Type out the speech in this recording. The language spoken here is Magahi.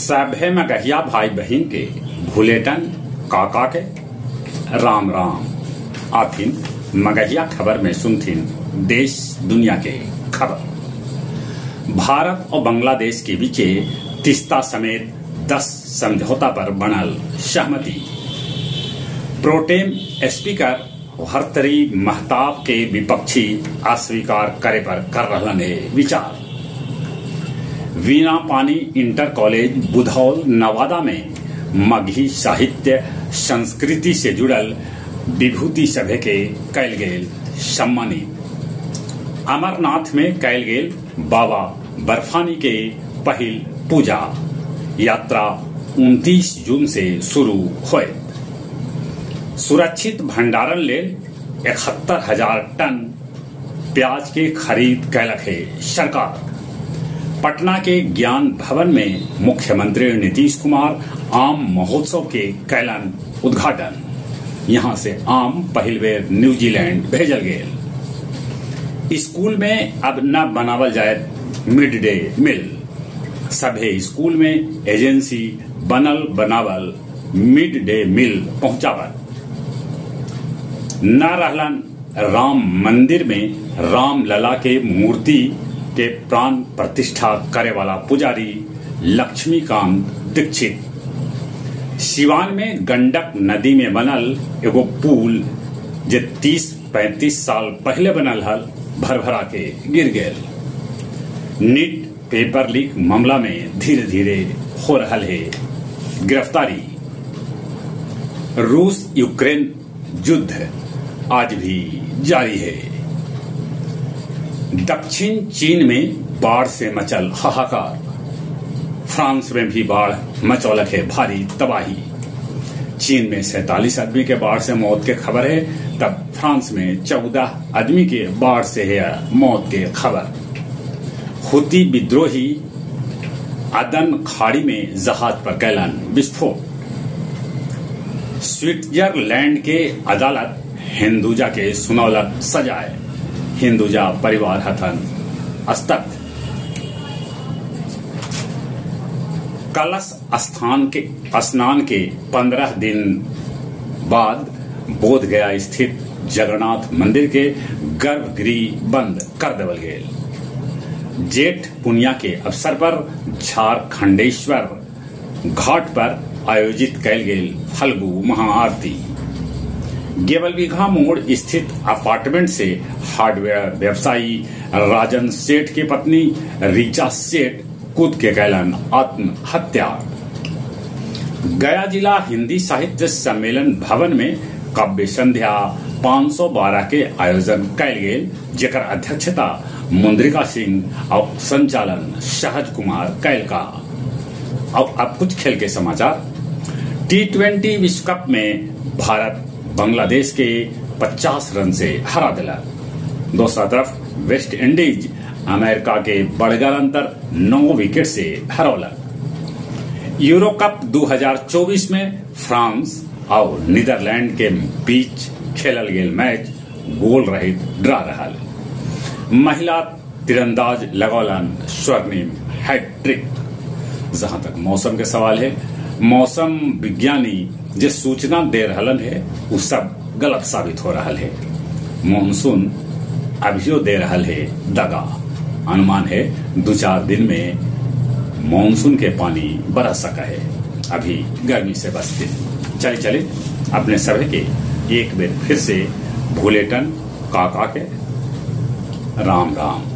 सभे मगहिया भाई बहिन के भुलेटन काका के राम राम। आथिन मगहिया खबर में सुनथिन देश दुनिया के खबर। भारत और बांग्लादेश के बीचे तिस्ता समेत 10 समझौता पर बनल सहमति। प्रोटेम स्पीकर भर्तरी महताब के विपक्षी अस्वीकार करे पर कर रहलन है विचार। वीणा पानी इंटर कॉलेज बुधौल नवादा में मगही साहित्य संस्कृति से जुड़ल विभूति सभे के कैल गेल सम्मानित। अमरनाथ में कैल गेल बाबा बर्फानी के पहिल पूजा यात्रा 29 जून से शुरू होए। सुरक्षित भंडारण लेल 71,000 टन प्याज के खरीद कैलक है सरकार। पटना के ज्ञान भवन में मुख्यमंत्री नीतीश कुमार आम महोत्सव के कैलन उद्घाटन। यहां से आम पहिल बेर न्यूजीलैंड भेजल गेल। स्कूल में अब न बनावल जाए मिड डे मील। सभे स्कूल में एजेंसी बनल बनावल मिड डे मील पहुंचावल। न रहलन राम मंदिर में राम लला के मूर्ति के प्राण प्रतिष्ठा करे वाला पुजारी लक्ष्मीकांत दीक्षित। सिवान में गंडक नदी में बनल एगो पुल जे 30-35 साल पहले बनल हल भरभरा के गिर गेल। नीट पेपर लीक मामला में धीरे धीरे हो रहा है गिरफ्तारी। रूस यूक्रेन युद्ध आज भी जारी है। दक्षिण चीन में बाढ़ से मचल हाहाकार। फ्रांस में भी बाढ़ मचौलक है भारी तबाही। चीन में 47 आदमी के बाढ़ से मौत के खबर है, तब फ्रांस में 14 आदमी के बाढ़ से है मौत के खबर। हुती विद्रोही अदन खाड़ी में जहाज पर कैलन विस्फोट। स्विट्जरलैंड के अदालत हिंदुजा के सुनौलक सजाए। हिंदुजा परिवार हथन स्तब्ध। कलश स्थान के स्नान के 15 दिन बाद बोध गया स्थित जगन्नाथ मंदिर के गर्भगृह बंद कर देवल गेल। जेठ पुनिया के अवसर पर झारखंडेश्वर घाट पर आयोजित कैल गेल फल्गु महाआरती। गेवलबीघा मोड़ स्थित अपार्टमेंट से हार्डवेयर व्यवसायी राजन सेठ की पत्नी रीचा सेठ कूद के कैलन आत्महत्या। गया जिला हिंदी साहित्य सम्मेलन भवन में काव्य संध्या 512 के आयोजन कैल गेल, जेकर अध्यक्षता मुंद्रिका सिंह और संचालन सहज कुमार कैल का। और अब कुछ खेल के समाचार। T20 विश्व कप में भारत बांग्लादेश के 50 रन से हरा दिला। दूसरा तरफ वेस्ट इंडीज अमेरिका के बड़गर अंतर 9 विकेट से हरौला। यूरो कप 2024 में फ्रांस और नीदरलैंड के बीच खेलल गेल मैच गोल रहित ड्रा रहा। महिला तीरंदाज लगौलन स्वर्णिम हैट्रिक। जहां तक मौसम के सवाल है, मौसम विज्ञानी जो सूचना दे रहलन है वो सब गलत साबित हो रहा है। मानसून अभियो दे रहा है दगा। अनुमान है 2-4 दिन में मानसून के पानी बरस सका है। अभी गर्मी से बचते चले चले अपने सभी के एक बार फिर से भुलेटन काका के राम राम।